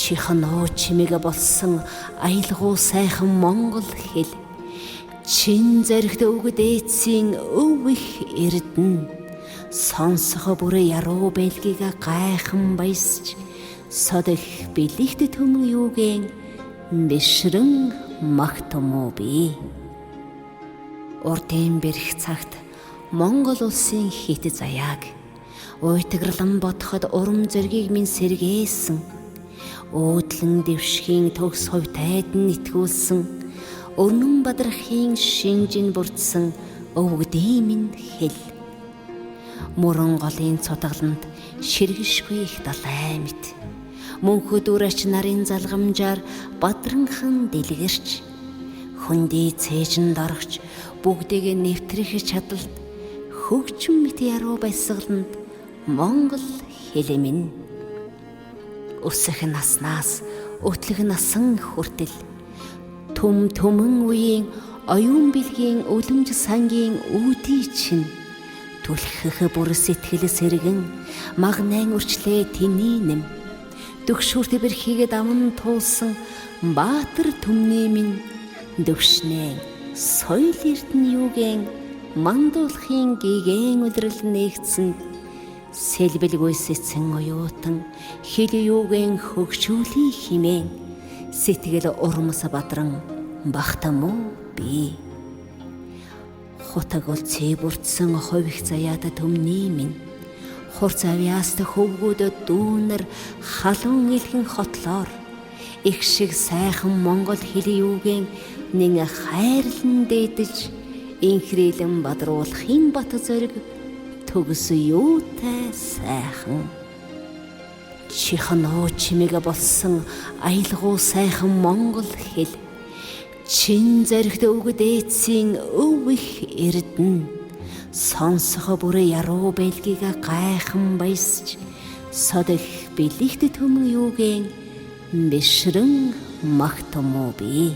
Чихноо чимээг болсон аялгуу сайхан монгол хэл. Чин зоригт өвгөд ээцсийн өв их эрдэнэ. Сонсох бүрээ яруу байлгийг гайхан баясч сод их бэлэгт түмэн юугэн бишрэн магтмуу би. Урдын бэрх цагт Монгол улсын хит заяаг уйтгарлан бодоход урам зоригийг минь сэргээсэн. Өөдлөн дэвшгийн төгс хувь тайд нь итгүүлсэн, өрнөн бадрахын шинжин бүрдсэн өвгдийн минь хэл. Мөрөн голын цутгаланд ширгэшгүй их далай мэт. Мөнхөд үрач нарын залгамжаар бадранхан дэлгэрч, хөндий цээжинд орогч бүгдийг нэвтрэх чадалд хөгжим мэт яруу баясгаланд монгол хэл минь. Өсөх наснаас өтлөх насан хүртэл түм түмэн үеийн оюун бэлгийн үлэмж сангийн үүдий чинь түлхэх бүр сэтгэл сэргэн магнайн үрчлээ тэний нэм дөгшүүрт бэрхийг даван туулсан баатар түмний минь дөвшнээ соёл эрдэнэ юугэн мандуулахын гигэн үлрэл нэгдсэн сэлбэлгүй сэцэн оюутан хэл юугэн хөгжүүлээ химээн сэтгэл урмас бадран багтам уу би. Хутаг бол цээ бүрдсэн хувь их заяата төмний минь хурц авьяаст хөвгүүд дүүнер халуун илхэн хотлоор их шиг сайхан монгол хэл юугэн нэн хайрлан дээдэж инхрийлэн бадруулахын бат зориг төгс юутай сайхан. Чихноо чимээг болсон аялгуу сайхан монгол хэл. Чин зоригт өвгөд ээцсийн өв их эрдэнэ. Сонсох бүрээ яруу байлгийг гайхан баясч сод их бэлэгт түмэн юугэн бишрэн магтмуу би.